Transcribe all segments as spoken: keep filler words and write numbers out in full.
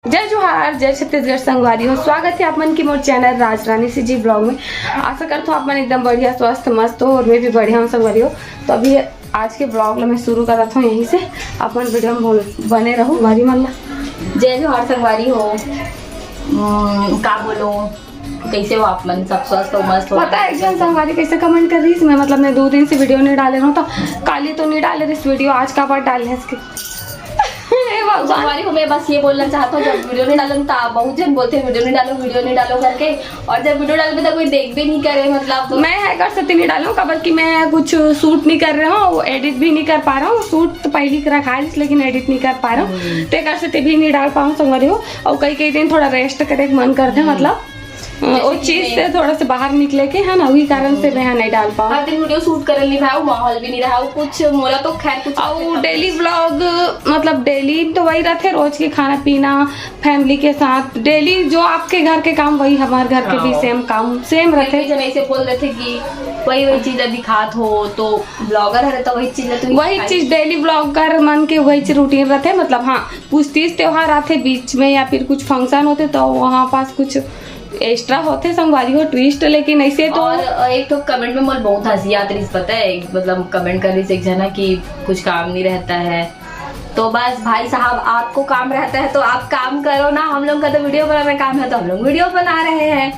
जय जोहार, जय छत्तीसगढ़ संगवारी हो। स्वागत है आप मन के मोर चैनल राजरानी सीजी ब्लॉग में। आशा करत हूँ आप मन एकदम बढ़िया, स्वस्थ, मस्त हो और मैं भी बढ़िया हूँ संगवारी हो। तो अभी आज के ब्लॉग ला मैं शुरू करत हूँ यहीं से। आप मन वीडियो में बोल-, बने रहो संगवारी मन ला। जय जोहार संगवारी हो। हम्म, का बोलो, कैसे हो आप मन? सब स्वस्थ हो, मस्त हो? पता है एक जन संगवारी कैसे कमेंट कर रही इसमें, मतलब मैं दो दिन से वीडियो नहीं डाले रहा हूँ, तो काली तो नहीं डाले रही वीडियो, आज का बार डाले इसके। हे भगवान। संगवारी हो, मैं बस ये बोलना चाहता हूँ, जब वीडियो नहीं डालूँ तो बहुत जन बोलते हैं वीडियो नहीं डालो, वीडियो नहीं डालो करके, और जब वीडियो डालूँ तो कोई देख भी नहीं करे, मतलब। मैं एकर सेती नहीं डालूँ, काबर कि मैं कुछ शूट नहीं कर रहे हूँ, वो एडिट भी नहीं कर पा रहा हूँ। शूट तो पहले ही रखा है, लेकिन एडिट नहीं कर पा रहा हूँ, हम्म। तो एकर सेती भी नहीं डाल पाऊँ संगवारी हो। और कई कई दिन थोड़ा रेस्ट करे के मन करते हैं, हम्म। मतलब, अ, जैसे वो कि चीज मैं से थोड़ा सा बाहर निकले के, है ना, वही कारण से मैं यहाँ नहीं डाल पाऊँ। हर दिन वीडियो शूट करे नहीं रहा हूँ, माहौल भी नहीं रहा हूँ, कुछ मोला तो खैर कुछ और डेली व्लॉग, मतलब डेली तो वही रहते, रोज के खाना पीना, फैमिली के साथ डेली जो आपके घर के काम, वही हमारे घर के भी हाँ। सेम काम, सेम रहते। फिर भी जन ऐसे बोल देते कि वही वही चीजें दिखात हो, तो ब्लॉगर है तो वही चीजें तो वही चीज डेली ब्लॉगर मन के वही रूटीन रहते, मतलब। हाँ, कुछ तीज त्योहार आते बीच में या फिर कुछ फंक्शन होते, तो वहाँ पास कुछ एक्स्ट्रा होते संगवारी हो ट्विस्ट, लेकिन ऐसे तो और एक तो कमेंट में मोल बहुत हंसी आती रही, पता है, मतलब कमेंट कर रही एक जना कि कुछ काम नहीं रहता है। तो बस भाई साहब, आपको काम रहता है तो आप काम करो ना, हम लोग का तो वीडियो बनाना काम है तो हम लोग वीडियो बना रहे हैं।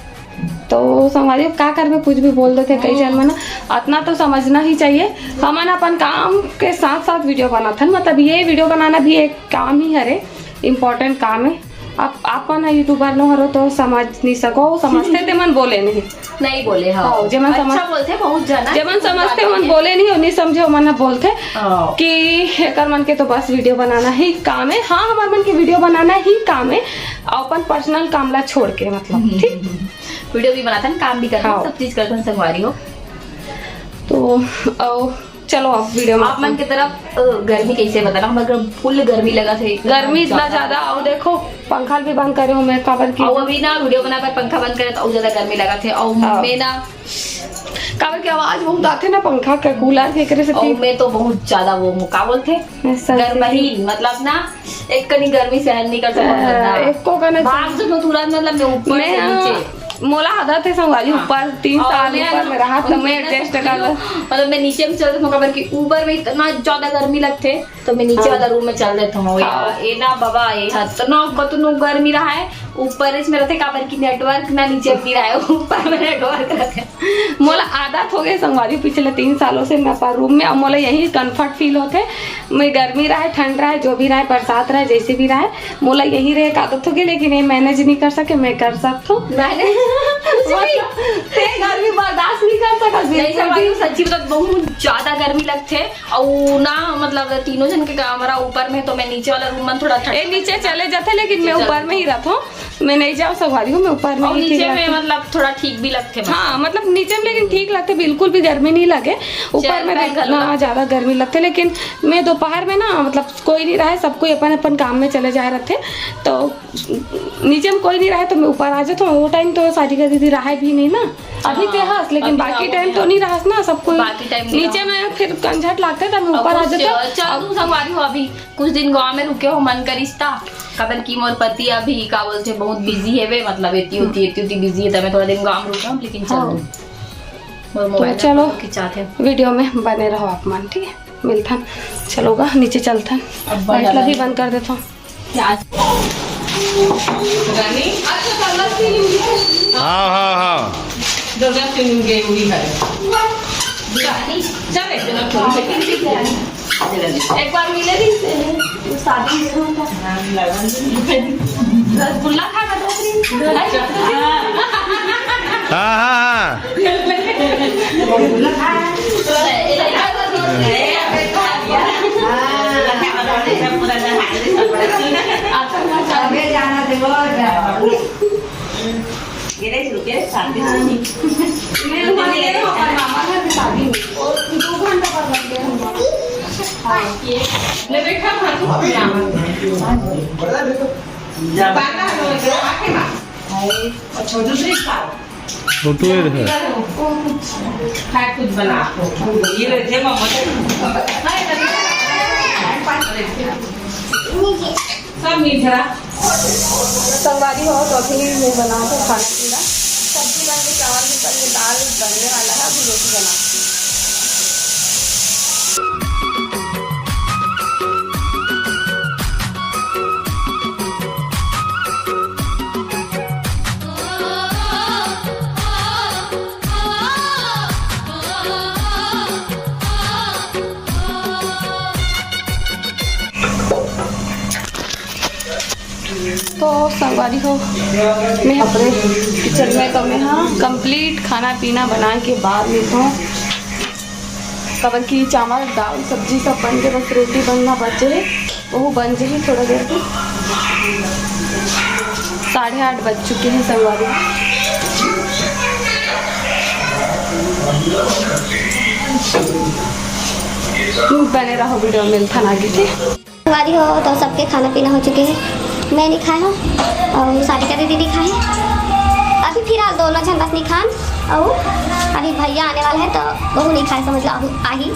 तो संगवारी हो, का करबे, कुछ भी बोल देते कई जन मन, अतना तो समझना ही चाहिए। हमन अपन काम के साथ साथ वीडियो बनाथन, मतलब ये वीडियो बनाना भी एक काम ही हरे, इम्पोर्टेंट काम है। आप, आप मन ह यूट्यूबर नो हरो तो समझ नहीं सको, समझते ते मन बोले नहीं। नहीं बोले, हाँ। हाँ, जेमन अच्छा समझ-, बोलते बहुत जना। जेमन समझते मन बोले नहीं, और नहीं समझे मन बोलते हाँ। कि एकर मन के तो बस वीडियो बनाना ही काम है। हाँ, हमार मन के वीडियो बनाना ही काम है, अपन पर्सनल काम ला छोड़ के, मतलब, हम्म, ठीक? हम्म, हम्म। वीडियो भी बनाथन, काम भी करथन, हाँ। सब चीज करथन संगवारी हो। तो, आओ, चलो, अब वीडियो में आप मन के तरफ, अ, गर्मी कैसे बताना? हमर घर फुल गर्मी लगा थे, एकदम गर्मी इतना ज्यादा। ज्यादा, और देखो, पंखा भी बंद करे हूँ मैं, काबर की और अभी ना वीडियो बना पर पंखा बंद करे तो और ज्यादा गर्मी लगा थे। और हाँ। मैं ना, काबर की आवाज बहुत आथे ना पंखा का, कूलर के, एकरे से और पी- मैं तो बहुत ज्यादा वो हूँ, का बोलते, मैं संस्कृति गर्महीन, मतलब ना, एक कनी गर्मी सहन नहीं कर सकता अ, ज्यादा। एको कने भाग जो तुरंत, मतलब मैं ऊपर मैं, से नीचे। मोला आदत है संगवारी, हाँ। ऊपर तीन और साल मैं ऊपर ना, में रहा, तो मैं मैं ना एडजस्ट कर लो। मतलब मैं नीचे में चलती हूँ, काबर कि ऊपर में इतना ज्यादा गर्मी लगते, तो मैं नीचे हाँ। वाला रूम में चल देता हूँ। हाँ। यार, ए ना बाबा, ए इतना कतनो गर्मी रहा है, ऊपर इसमें रहते, काबर की नेटवर्क ना नीचे भी रहा है, ऊपर में नेटवर्क रहते। मोला आदत हो गए संगवारी, पिछले तीन सालों से मैं अपन रूम में, अब मोला यही कंफर्ट फील होते। मैं गर्मी रहे, ठंड रहे, जो भी रहे, बरसात रहे, जैसे भी रहे, मोला यही रहे का आदत हो गई, लेकिन ये मैनेज नहीं कर सके, मैं कर सकता हूँ। मैनेज? कुछ भी? मतलब, ते गर्मी बर्दाश्त नहीं कर सका, नहीं, बिल्कुल भी। सच्ची बता, बहुत ज्यादा गर्मी लगते। और ना, मतलब, तीनों जन के कमरा ऊपर में, तो मैं नीचे वाला रूम में थोड़ा ठंड ए, नीचे चले जाते, लेकिन मैं ऊपर में ही रहता हूँ। मैं नहीं जाऊँ संगवारी हो, मैं ऊपर में और ही ठीक नीचे में लगता। मतलब थोड़ा ठीक भी लगते, मतलब। हाँ, मतलब नीचे में लेकिन ठीक लगते, बिल्कुल भी गर्मी नहीं लगे। ऊपर में चल, तो इतना ज्यादा गर्मी लगते, लेकिन मैं दोपहर में ना, मतलब कोई नहीं रहे, सब कोई अपन अपन काम में चले जाए रहते, तो नीचे में कोई नहीं रहे तो मैं ऊपर आ जाता हूँ। वो टाइम तो सारिका दीदी रहे भी नहीं ना, अभी हाँ, ते हस, लेकिन अभी बाकी हाँ, टाइम तो हाँ। नहीं रहस ना, सब कोई बाकी टाइम नहीं नीचे रहा। में फिर कंझट लगते, तो मैं और ऊपर आ कुछ जाता हूँ। चल, तुम संगवारी हो अभी कुछ दिन गाँव में रुके हो, मन करिस ता, काबर कि मोर पति अभी का बोलते बहुत बिजी है वे, मतलब एती होती, एती होती बिजी है, तो मैं थोड़ा दिन गाँव में रुका हूँ, लेकिन चल हाँ। दूँ। मोर तो मोबाइल चलो, खिंचाते हैं। वीडियो में बने रहो आप मन, ठीक है? मिलथन, चलो गा, नीचे चलथन। अब बंद लाइट ला भी बंद कर देथन। क्या? रानी? हाँ, हाँ, हाँ। दुर्गा सिंह गई हुई है। रानी, चले, दुर्गा सिंह। एक बार मिले भी से, शादी में होता। रसगुल्ला खा कर रख रही। हाँ, हाँ, हाँ। अच्छा, दूसरी खाओ। छोटू ये देखो। खाए खुद बना। ये ले दे मम्मा को। सब मिल जरा। अरे हो, तो अभी मैं बनावत हँव खाना पीना। सब्जी बन गई, चावल भी बन गए, दाल बनने वाला है, अभी रोटी बना। तो संगवारी हो, मैं अपने किचन में, तो मैं, हाँ, कंप्लीट खाना पीना बनाए के बाद में तो, काबर कि चावल, दाल, सब्जी सब बन के बस रोटी बनना बचे है, वो बन जाही थोड़ा देर में। साढ़े आठ बज चुके हैं संगवारी। बने रहो वीडियो में, मिलथन आगे, ठीक? संगवारी हो, तो सबके खाना पीना हो चुके हे। मैं नहीं खाए हँव अउ सारिका दीदी नहीं खाए। अभी फिलहाल दोनों झन बस नहीं खान। अउ अभी भैया आने वाला है, तो वहू नहीं खाए, समझ लो, अभी आही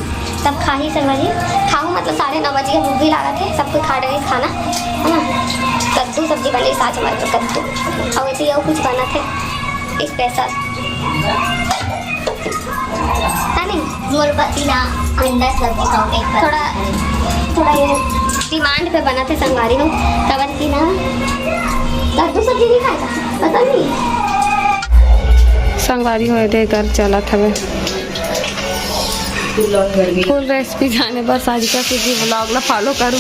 तब खाही संगवारी। खाहूँ मतलब साढ़े नौ बजे, भूख भी लागत है, सब कोई खा डरे खाना, है ना। कद्दू सब्जी बने आज हमारे तो, कद्दू। अउ ऐसे ही अउ कुछ बनत है special। है नहीं? मोर पति ना अंडा सब्जी खाओ एक बार। थोड़ा, थोड़ा ये demand पे बनाथे संगवारी हो, काबर कि ना कद्दू सब्जी नहीं खाएगा, पता नहीं। संगवारी हो, एदे घर चलत हवे। Full recipe जाने बर सारिका सुजी vlog ला follow करू।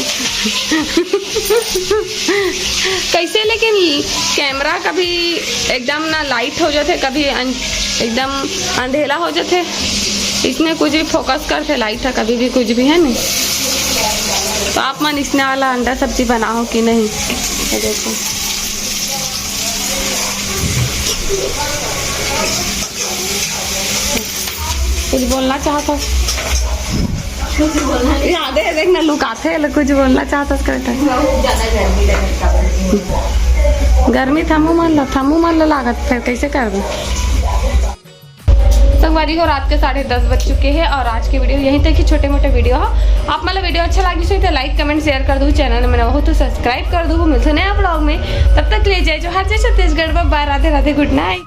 कैसे लेकिन camera कभी एकदम ना light हो जाथे, कभी अन-, एकदम अंधेला हो जाथे, इसने कुछ भी focus करथे light ह, कभी भी कुछ भी, है नहीं। तो आप मन इसने वाला अंडा सब्जी बनाओ कि नहीं, ये देखो। कुछ बोलना चाहत हस? याद है, देख ना, लुकाथे ले, कुछ बोलना चाहत हस, कहता है। बहुत ज्यादा गर्मी लगत का। गर्मी थमू मन ला, थमू मन ला लागत, फिर कैसे करबे? संगवारी हो, रात के साढ़े दस बज चुके हैं और आज के वीडियो यहीं तक ही, छोटे मोटे वीडियो हो। आप मन ला वीडियो अच्छा लागिस होही तो like, comment, share कर दू। Channel में नवा हो तो subscribe कर दू। मिलते नया vlog में, तब तक के लिए जय जोहार, जय Chhattisgarh, bye bye, Radhe Radhe, good night।